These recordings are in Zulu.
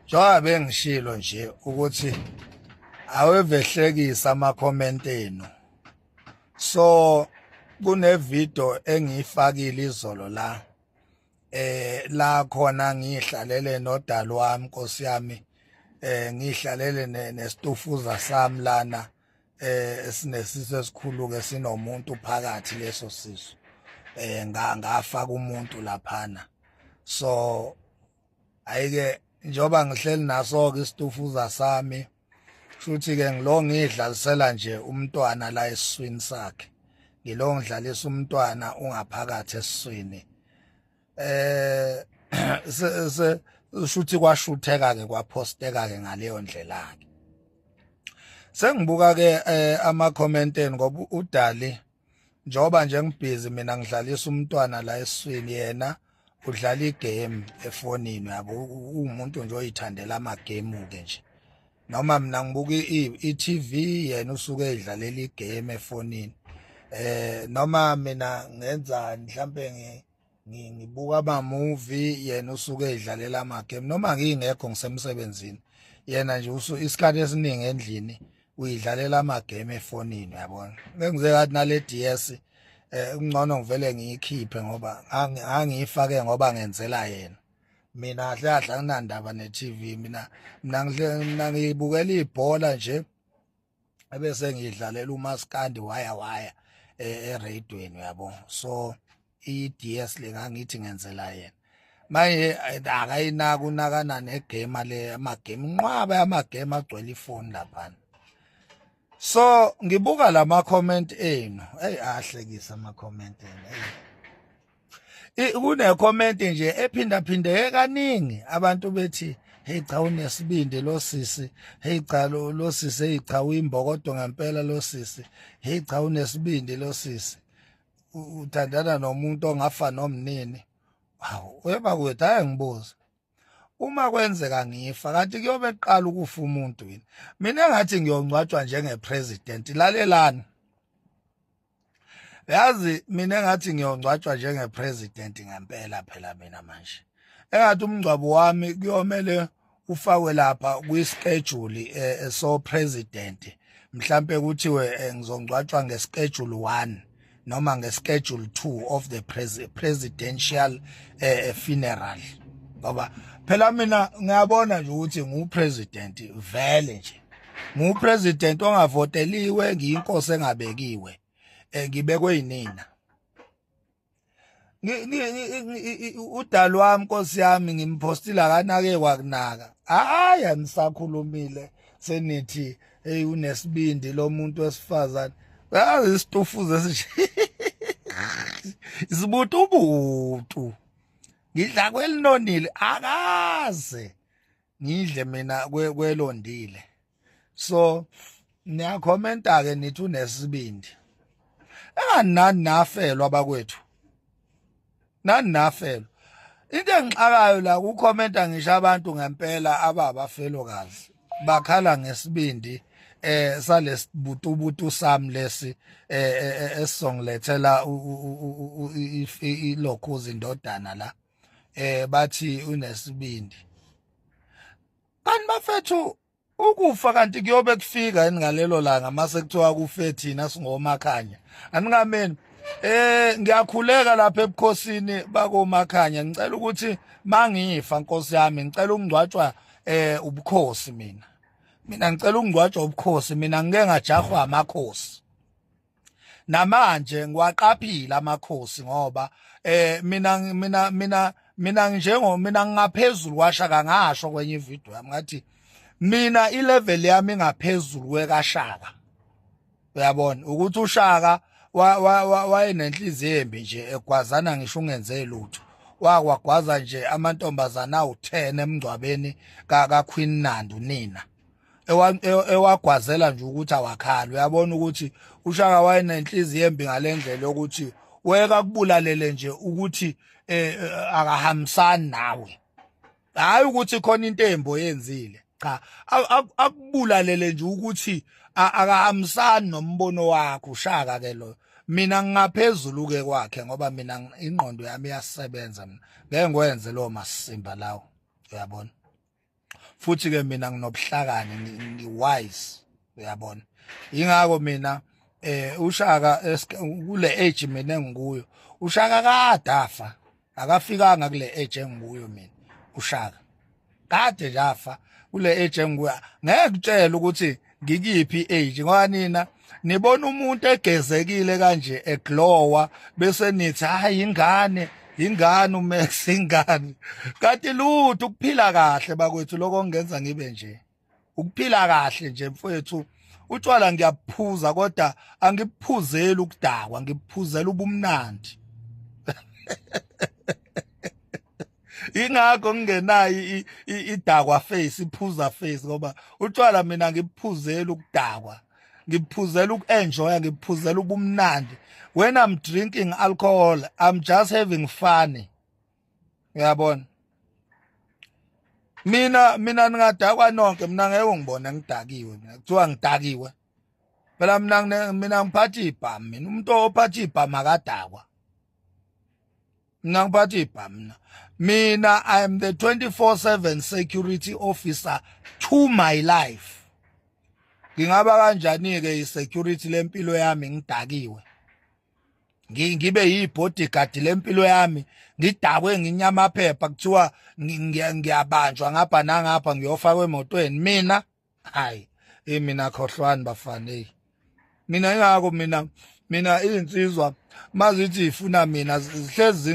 Njengoba bengishilo nje ukuthi awevehlekisa ama comment enu. So kune video engiyifakile izolo la la khona ngihlalele nodali wami Nkosi yami, ngihlalele nesitufuza sami lana esinesisu esikhulu ke, sinomuntu phakathi leso sisu, ngafaka umuntu laphana. So ayike, njoba ngihleli naso ke isitufuza sami, futhi ke ngilo ngidlalisela nje umntwana la esiswini sakhe, ngilo ngidlalisa umntwana ungaphakathi esiswini. Se shuthi kwashutheka ke, kwaphosteka ke ngaleyo ndlela ke. Sengibuka ke ama comment enu, ngoba udali njoba nje ngibhizi mina ngidlalisa umntwana la esiswini, yena udlala igame efonini yabo. Uwumuntu nje oyithandela ama game ke nje, noma mina ngibuka i-TV, yena usuke edlalela igame efonini. Noma mina ngenza mhlambe ngibuka ama movie, yena usuke edlalela ama game. Noma ngingekho, ngisemsebenzini, yena nje isikhathi esiningi endlini uyidlalela ama game efonini, uyabona. Bengize kathi nale DS kungcono ngivele ngiyikhiphe, ngoba angiyifake ngoba ngenzela yena. Mina kahle kahle anginandaba ne-TV. Mina ngiyibukela ibhola nje, ebese ngidlalela umaskandi waya waya eradweni, uyabo. So i-DS le ngangithi ngenzela yena, manje akayinaka, unakana negame le, amagame, inqwaba yamagame agcwele ifoni laphana. So ngibuka lama comment enu, hey, ahlekisa ama comment enu, hey. Kune comment nje ephinda phindeke kaningi, abantu bethi, "Hey cha, unesibindi lo sisi. Hey cha, lo sisi. Hey cha, uyimbokodo ngempela lo sisi. Hey cha, unesibindi lo sisi, uthandana nomuntu ongafa nomnini." Hawu, uyeba kwethu, hayi, ngibuza, uma kwenzeka ngifa, kanti kuyobe kuqala ukufa umuntu yini? Mina engathi ngiyongcwatshwa njenge-president. Lalelani, yazi mina engathi ngiyongcwatshwa njenge-president ngempela. Phela mina manje engathi umngcwabo wami kuyomele ufakwe lapha kwi-schedule so president, mhlambe kuthiwe ngizongcwatshwa nge-schedule 1 noma nge-schedule 2 of the presidential funeral, ngoba phela mina ngiyabona nje ukuthi ngu-president vele nje, ngu-president ongavoteliwe, ngiyinkosi engabekiwe, ngibekwe yinina. Udali wami, Nkosi yami, ngimphostile, akanake kwakunaka. Hayi, anisakhulumile, senithi, "Hey, unesibindi lo muntu wesifazane." Yazi isitufuze esinje, isibutubutu, ngidla kwelinonile, akaze ngidle mina kwelondile. So niyakhomenta ke, nithi unesibindi. Engani nani nafelwa abakwethu, nani nafelwa. Into engixakayo la kukhomenta ngisho abantu ngempela ababafelokazi bakhala ngesibindi salesibutubutu sami lesi esizongilethela ilokhuza indodana la, bathi unesibindi. Kanti bafethu, ukufa kanti kuyobe kufika yini ngalelo langa mase kuthiwa kufe thina singomakhanya? Aningameni, ngiyakhuleka lapha ebukhosini bakomakhanya, ngicela ukuthi mangifa, Nkosi yami, ngicela ukungcwatshwa ubukhosi. Mina ngicela ukungcwatshwa ubukhosi. Mina ngike ngajahwa amakhosi, namanje ngiwaqaphile amakhosi, ngoba mina njengo mina ngingaphezulu kwaShaka. Ngasho kwenye ivideo yami ngathi mina ilevel yami ingaphezulu kwekaShaka, uyabona ukuthi uShaka wayenenhliziyo embi nje, egwazana ngisho ungenze lutho. Wakwagwaza nje amantombazana awu10 emngcwabeni ka Queen Nandi nina, ewagwazela nje ukuthi awakhali. Uyabona ukuthi uShaka wayenenhliziyo embi ngalendlela yokuthi weka kubulalele nje ukuthi akahambisani nawe, hayi ukuthi khona into embo yenzile, cha, akubulalele nje ukuthi akahambisani nombono wakho. Ushaka ke lo. Mina ngingaphezulu ke kwakhe, ngoba mina ingqondo yami iyasebenza. Mina ngeke ngikwenze lo masimba lawo, uyabona. Futhi ke mina nginobuhlakani, ngi-wise, uyabona. Ingakho mina uShaka kule age mina engikuyo, uShaka kade afa, akafikanga kule age engikuyo mina. UShaka kade nje afa kule age engikuyo. Ngeke kutshela ukuthi ngikiphi age, ngoba nina nibona umuntu egezekile kanje eglowa bese nithi hayi ingane, ingane uMax, ingane. Kanti lutho, ukuphila kahle bakwethu lokho ngenza ngibe nje. Ukuphila kahle nje mfowethu. Utshwala ngiyaphuza, kodwa angibuphuzeli ukudakwa, ngibuphuzela ubumnandi. Ingakho ngingenayo idakwa face, iphuza face, ngoba utshwala mina ngibuphuzela ukudakwa, ngibuphuzela uku-enjoya, ngibuphuzela ubumnandi. When I'm drinking alcohol, I'm just having fun, uyabona. Mina ningadakwa nonke, mina ngeke ungibone ngidakiwe. Mina kuthiwa ngidakiwe phela, mina ngiphatha ibhamu. Mina umuntu ophatha ibhamu akadakwa. Mina ngiphatha ibhamu. Mina I am the 24/7 security officer to my life. Ngingaba kanjani ke i-security lempilo yami ngidakiwe? Ngibe yi-bodyguard lempilo yami ngidakwe, nginyama amaphepha, kuthiwa ngiyabanjwa ngapha nangapha, ngiyofakwa emotweni mina? Hayi, mina khohlwani bafana. Hey, mina ingakho mina izinsizwa mazithi ifuna mina zihlezi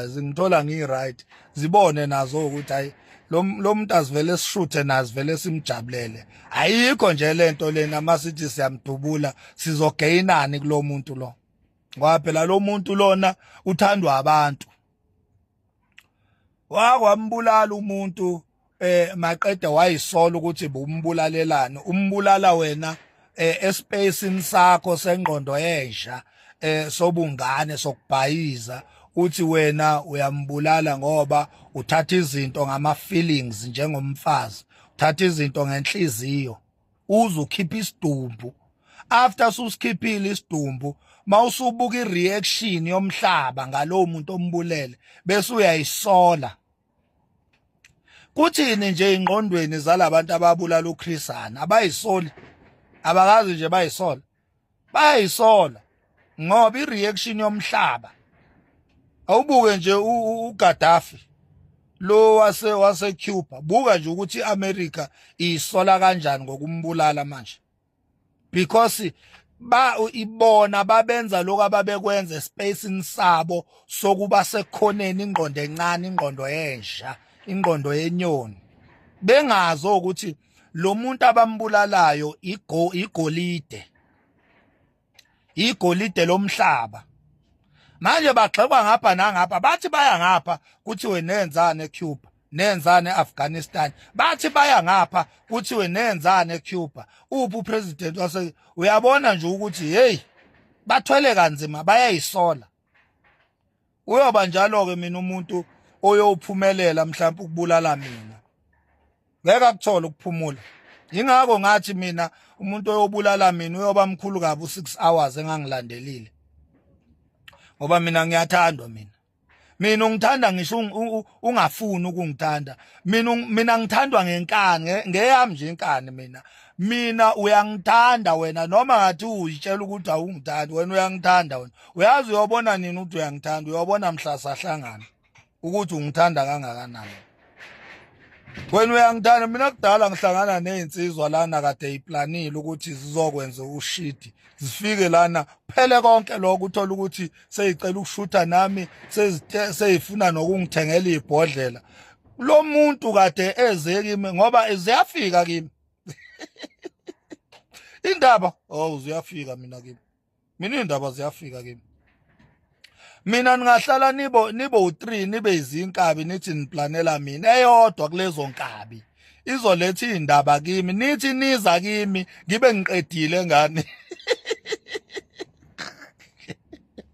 zingithola ngi-right, zibone nazo ukuthi hayi, lo muntu asivele sishuthe nazi vele simjabulele. Ayikho nje lento lena, masithi siyamdubula sizogeyinani kulo muntu lo? Ngoba phela lo muntu lona uthandwa abantu. Wakwambulala umuntu maqede wayisola ukuthi bumbulalelani. Umbulala wena espacini sakho sengqondo entsha sobungane sokubhayiza, uthi wena uyambulala ngoba uthatha izinto ngama feelings njengomfazi, uthatha izinto ngenhliziyo, uze ukhipha isidumbu. After susikhiphile isidumbu, mawusubuka ireaction yomhlaba ngalowo muntu ombulele, bese uyayisola. Kuthini nje ingqondweni zalabantu ababulala uChris Hani? Abayisoli, abakazi nje bayisola, bayayisola ngoba ireaction yomhlaba. Awubuke nje uGaddafi lo wase Cuba, buka nje ukuthi iAmerica isola kanjani ngokumbulala manje, because ba ibona babenza lokho ababekwenza espacini sabo sokuba sekhoneni, ingqondo encane, ingqondo yenja, ingqondo yenyoni, bengazi ukuthi lo muntu abambulalayo igolide, igolide lomhlaba. Manje bagxekwa ngapha nangapha, bathi baya ngapha kuthiwe nenzane eCuba, nenzane eAfghanistan, bathi baya ngapha kuthiwe nenzane eCuba, uphi upresident wase. Uyabona nje ukuthi hey, bathwele kanzima, bayayisola. Uyoba njalo ke mina umuntu oyophumelela mhlawumbe ukubulala mina ngeke akuthole ukuphumula. Ingakho ngathi mina umuntu oyobulala mina uyoba mkhulu kabi u6 hours engangilandelile, ngoba mina ngiyathandwa. Mina ungithanda ngisho ungafuni ukungithanda. Mina ngithandwa ngenkani, ngeyami nje inkani. Mina uyangithanda wena noma ngathi uyitshela ukuthi awungithandi. Wena uyangithanda, wena uyazi. Uyobona nini ukuthi uyangithanda? Uyobona mhla sahlangana ukuthi ungithanda kangakanani. Wena uyangithanda. Mina kudala ngihlangana nezinsizwa lana kade iplanile ukuthi zizokwenza ushidi, zifike lana phele konke lokho, uthola ukuthi seyicela ukushutha nami, seyifuna nokungithengela ibhodlela. Lo muntu kade eze kimi, ngoba ziyafika kimi indaba. Oh, ziyafika mina kimi, mina indaba ziyafika kimi. Mina ningahlala nibo u3, nibe izinkabi, nithi niplanela mina, eyodwa kulezo nkabi izoletha indaba kimi, nithi niza kimi ngibe ngiqedile ngani.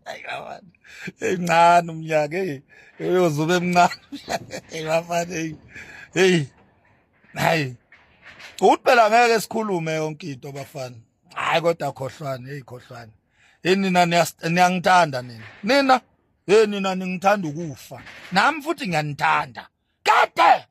Ayi, encane umnyaka, hey, uyozobe emncane. Hey bafana, hey hey, hayi, uthi phela ngeke sikhulume yonke into bafana. Hayi kodwa khohlwane, hey, khohlwane. Hey nina, niyangithanda nina, nina, hey nina ningithanda ukufa, nami futhi ngiyanithanda kade.